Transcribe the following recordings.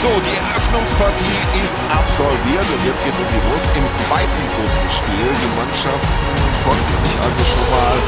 So, die Eröffnungspartie ist absolviert und jetzt geht es um die Wurst im zweiten Gruppenspiel. Die Mannschaften konnten sich also schon mal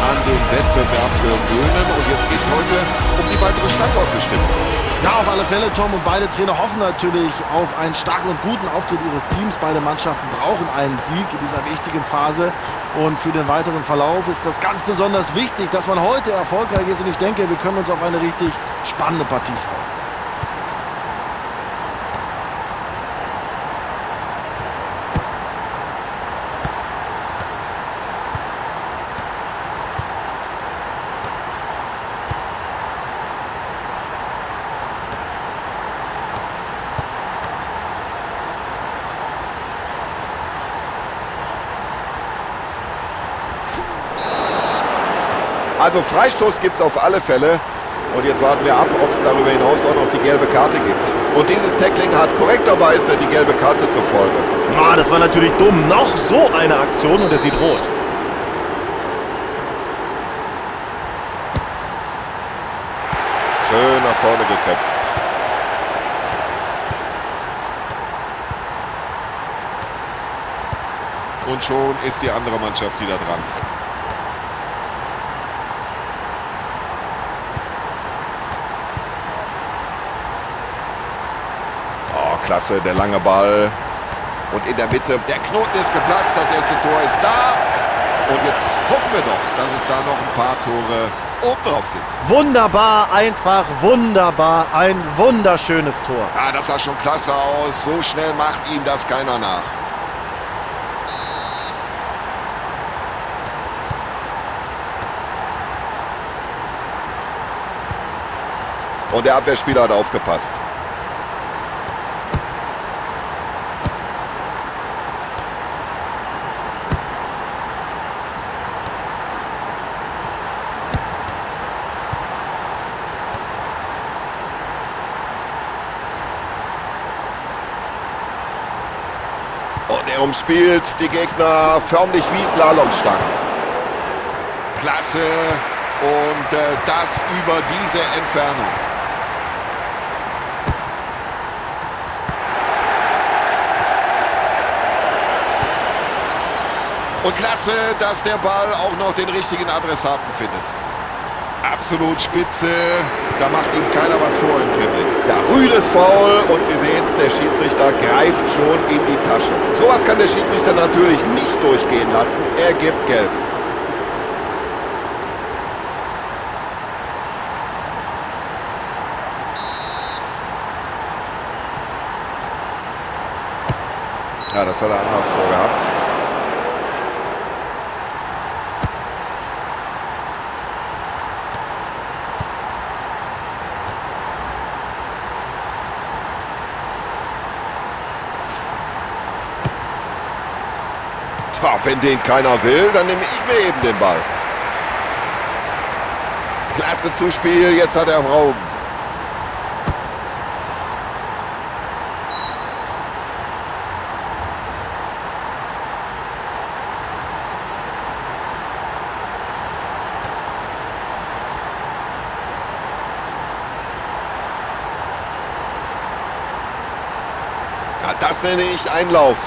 an den Wettbewerb gewöhnen und jetzt geht es heute um die weitere Standortbestimmung. Ja, auf alle Fälle, Tom. Und beide Trainer hoffen natürlich auf einen starken und guten Auftritt ihres Teams. Beide Mannschaften brauchen einen Sieg in dieser wichtigen Phase. Und für den weiteren Verlauf ist das ganz besonders wichtig, dass man heute erfolgreich ist. Und ich denke, wir können uns auf eine richtig spannende Partie freuen. Also Freistoß gibt es auf alle Fälle. Und jetzt warten wir ab, ob es darüber hinaus auch noch die gelbe Karte gibt. Und dieses Tackling hat korrekterweise die gelbe Karte zur Folge. Ah, das war natürlich dumm. Noch so eine Aktion und er sieht rot. Schön nach vorne geköpft. Und schon ist die andere Mannschaft wieder dran. Oh, klasse, der lange Ball. Und in der Mitte, der Knoten ist geplatzt, das erste Tor ist da. Und jetzt hoffen wir doch, dass es da noch ein paar Tore obendrauf gibt. Wunderbar, einfach wunderbar, ein wunderschönes Tor. Ja, das sah schon klasse aus. So schnell macht ihm das keiner nach. Und der Abwehrspieler hat aufgepasst. Und er umspielt die Gegner förmlich wie Slalomstangen. Klasse. Und das über diese Entfernung. Und klasse, dass der Ball auch noch den richtigen Adressaten findet. Absolut spitze. Da macht ihm keiner was vor im Dribbling. Ja, rüdes Foul und Sie sehen es, der Schiedsrichter greift schon in die Tasche. Sowas kann der Schiedsrichter natürlich nicht durchgehen lassen. Er gibt gelb. Ja, das hat er anders vorgehabt. Tja, wenn den keiner will, dann nehme ich mir eben den Ball. Klasse Zuspiel, jetzt hat er Raum. Ja, das nenne ich Einlauf.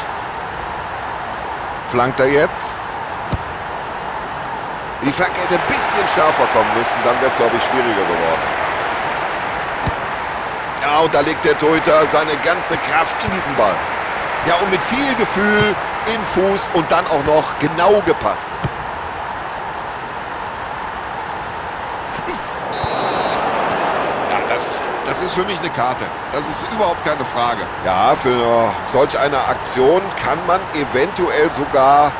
Flankt er jetzt? Die Flanke hätte ein bisschen schärfer kommen müssen, dann wäre es, glaube ich, schwieriger geworden. Ja, und da legt der Torhüter seine ganze Kraft in diesen Ball. Ja, und mit viel Gefühl im Fuß und dann auch noch genau gepasst. Ja, das ist für mich eine Karte. Das ist überhaupt keine Frage. Ja, für solch eine Aktion kann man eventuell sogar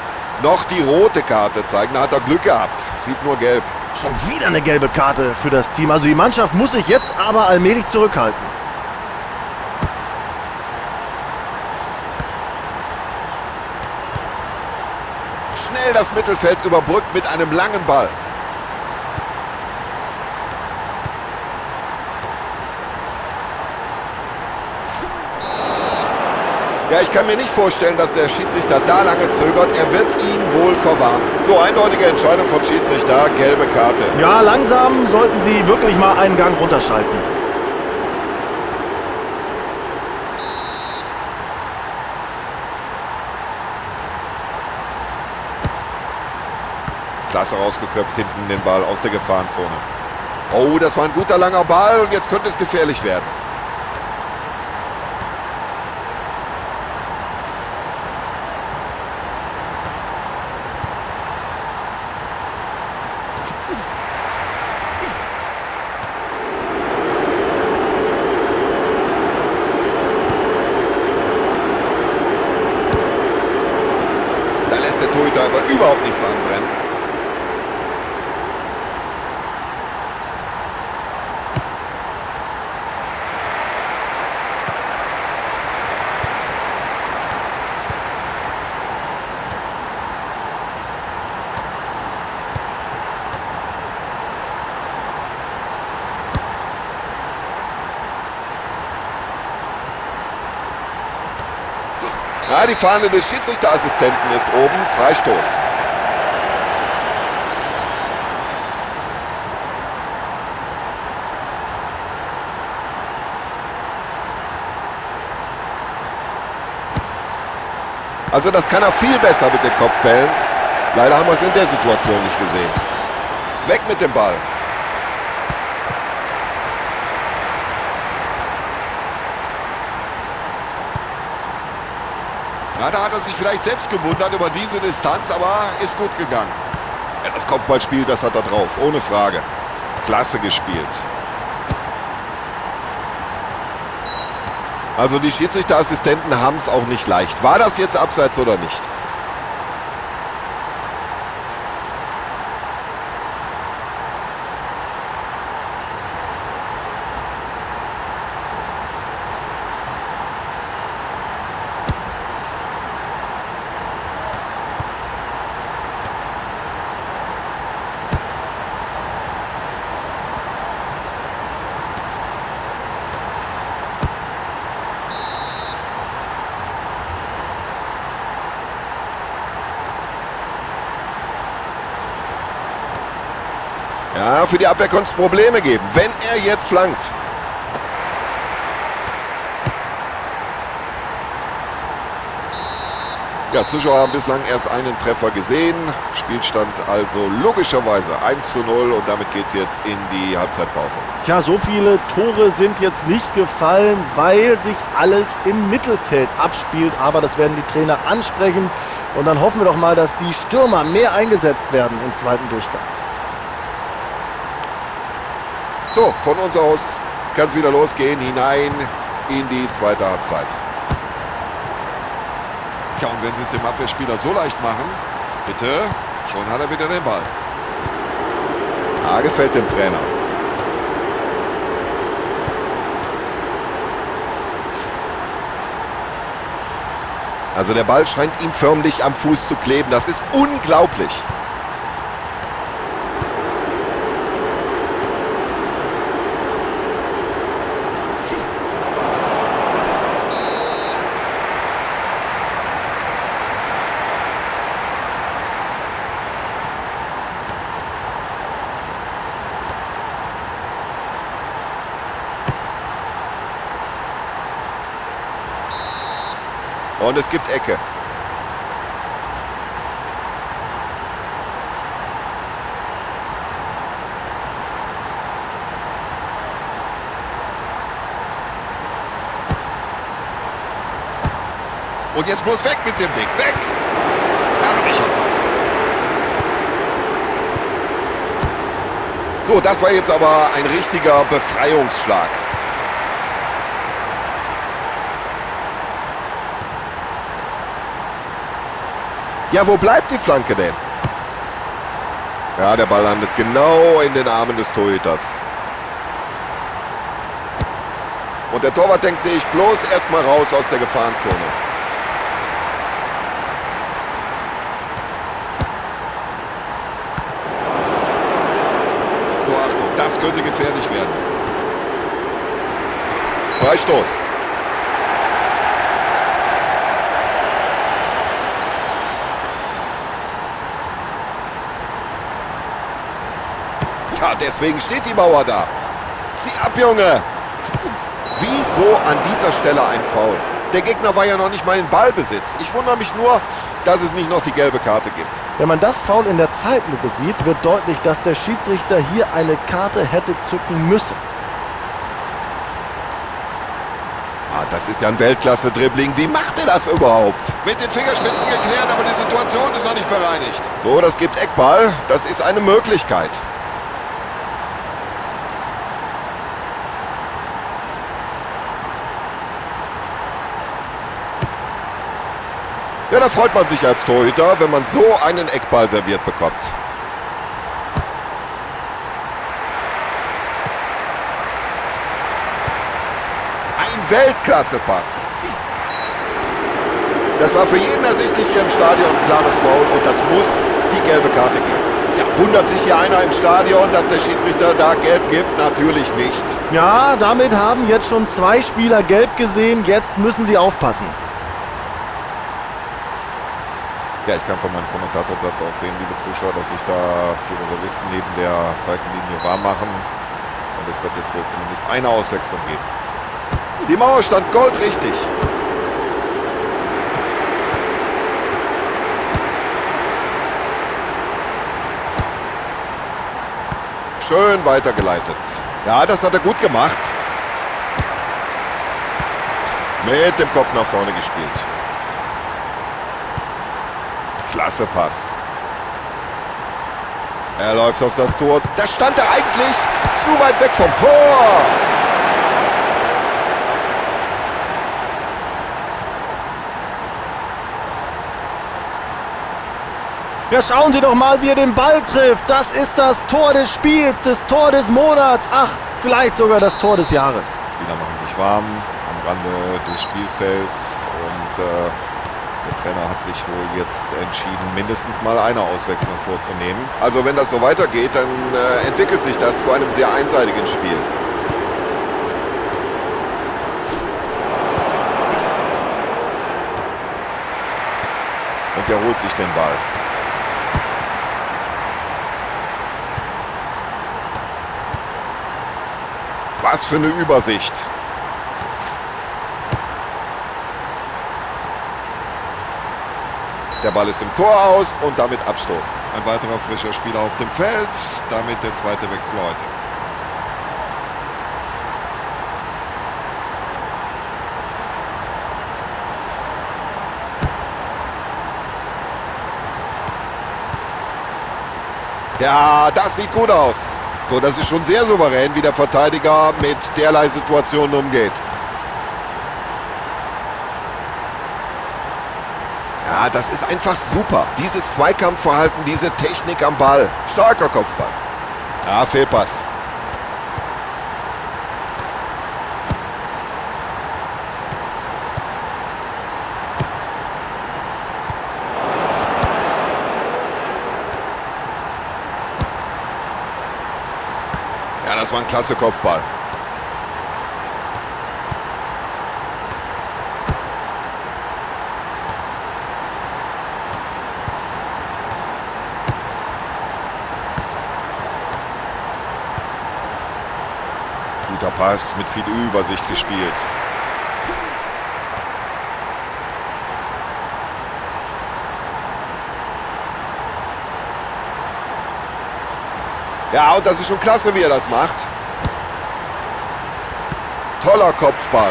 noch die rote Karte zeigen. Da hat er Glück gehabt. Sieht nur gelb. Schon wieder eine gelbe Karte für das Team. Also die Mannschaft muss sich jetzt aber allmählich zurückhalten. Schnell das Mittelfeld überbrückt mit einem langen Ball. Ja, ich kann mir nicht vorstellen, dass der Schiedsrichter da lange zögert. Er wird ihn wohl verwarnen. So, eindeutige Entscheidung vom Schiedsrichter. Gelbe Karte. Ja, langsam sollten sie wirklich mal einen Gang runterschalten. Klasse rausgeköpft hinten den Ball aus der Gefahrenzone. Oh, das war ein guter langer Ball und jetzt könnte es gefährlich werden. Da lässt der Torhüter aber überhaupt nichts anbrennen. Ja, die Fahne des Schiedsrichterassistenten ist oben. Freistoß. Also das kann er viel besser mit den Kopfbällen. Leider haben wir es in der Situation nicht gesehen. Weg mit dem Ball. Na, da hat er sich vielleicht selbst gewundert über diese Distanz, aber ist gut gegangen. Ja, das Kopfballspiel, das hat er drauf, ohne Frage. Klasse gespielt. Also die Schiedsrichterassistenten haben es auch nicht leicht. War das jetzt abseits oder nicht? Ja, für die Abwehr könnte es Probleme geben, wenn er jetzt flankt. Ja, Zuschauer haben bislang erst einen Treffer gesehen. Spielstand also logischerweise 1:0 und damit geht's jetzt in die Halbzeitpause. Tja, so viele Tore sind jetzt nicht gefallen, weil sich alles im Mittelfeld abspielt. Aber das werden die Trainer ansprechen und dann hoffen wir doch mal, dass die Stürmer mehr eingesetzt werden im zweiten Durchgang. So, von uns aus kann's wieder losgehen, hinein in die zweite Halbzeit. Tja, und wenn sie es dem Abwehrspieler so leicht machen, bitte, schon hat er wieder den Ball. Ah, gefällt dem Trainer. Also der Ball scheint ihm förmlich am Fuß zu kleben. Das ist unglaublich. Und es gibt Ecke. Und jetzt bloß weg mit dem Ding. Weg! Herrlicher Pass. So, das war jetzt aber ein richtiger Befreiungsschlag. Ja, wo bleibt die Flanke denn? Ja, der Ball landet genau in den Armen des Torhüters. Und der Torwart denkt sich bloß erstmal raus aus der Gefahrenzone. So, Achtung, das könnte gefährlich werden. Freistoß. Ja, deswegen steht die Mauer da. Zieh ab, Junge! Wieso an dieser Stelle ein Foul? Der Gegner war ja noch nicht mal in Ballbesitz. Ich wundere mich nur, dass es nicht noch die gelbe Karte gibt. Wenn man das Foul in der Zeitlupe sieht, wird deutlich, dass der Schiedsrichter hier eine Karte hätte zücken müssen. Ah, das ist ja ein Weltklasse-Dribbling. Wie macht er das überhaupt? Mit den Fingerspitzen geklärt, aber die Situation ist noch nicht bereinigt. So, das gibt Eckball. Das ist eine Möglichkeit. Ja, da freut man sich als Torhüter, wenn man so einen Eckball serviert bekommt. Ein Weltklasse-Pass. Das war für jeden ersichtlich hier im Stadion ein klares Foul und das muss die gelbe Karte geben. Tja, wundert sich hier einer im Stadion, dass der Schiedsrichter da gelb gibt? Natürlich nicht. Ja, damit haben jetzt schon 2 Spieler gelb gesehen. Jetzt müssen sie aufpassen. Ja, ich kann von meinem Kommentatorplatz auch sehen, liebe Zuschauer, dass sich da die Reservisten neben der Seitenlinie warm machen. Und es wird jetzt wohl zumindest eine Auswechslung geben. Die Mauer stand goldrichtig. Schön weitergeleitet. Ja, das hat er gut gemacht. Mit dem Kopf nach vorne gespielt. Klasse Pass. Er läuft auf das Tor. Da stand er eigentlich zu weit weg vom Tor. Ja, schauen Sie doch mal, wie er den Ball trifft. Das ist das Tor des Spiels, das Tor des Monats. Ach, vielleicht sogar das Tor des Jahres. Spieler machen sich warm am Rande des Spielfelds und der Trainer hat sich wohl jetzt entschieden, mindestens mal eine Auswechslung vorzunehmen. Also wenn das so weitergeht, dann entwickelt sich das zu einem sehr einseitigen Spiel. Und er holt sich den Ball. Was für eine Übersicht. Der Ball ist im Tor aus und damit Abstoß. Ein weiterer frischer Spieler auf dem Feld, damit der zweite Wechsel heute. Ja, das sieht gut aus. So, das ist schon sehr souverän, wie der Verteidiger mit derlei Situationen umgeht. Ja, das ist einfach super. Dieses Zweikampfverhalten, diese Technik am Ball. Starker Kopfball. Ja, Fehlpass. Ja, das war ein klasse Kopfball. Guter Pass, mit viel Übersicht gespielt. Ja, und das ist schon klasse, wie er das macht. Toller Kopfball.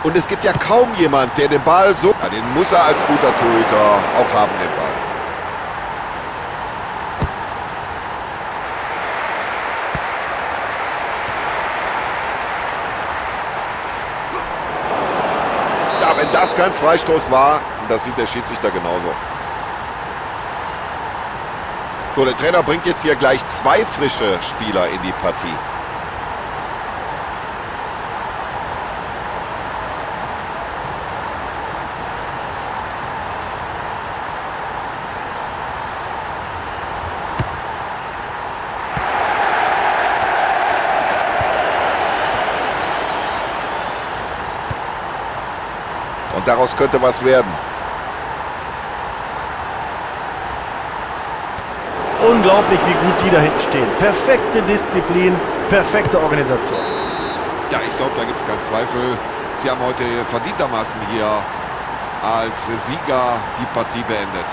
Und es gibt ja kaum jemand, der den Ball so... Ja, den muss er als guter Torhüter auch haben, den Ball. Ja, wenn das kein Freistoß war, das sieht der Schiedsrichter genauso. So, der Trainer bringt jetzt hier gleich zwei frische Spieler in die Partie. Und daraus könnte was werden. Unglaublich, wie gut die da hinten stehen. Perfekte Disziplin, perfekte Organisation. Ja, ich glaube, da gibt es keinen Zweifel. Sie haben heute verdientermaßen hier als Sieger die Partie beendet.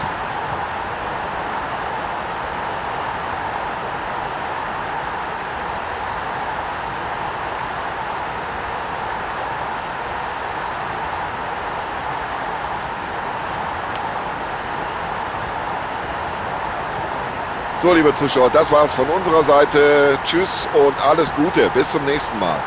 So, liebe Zuschauer, das war's von unserer Seite. Tschüss und alles Gute. Bis zum nächsten Mal.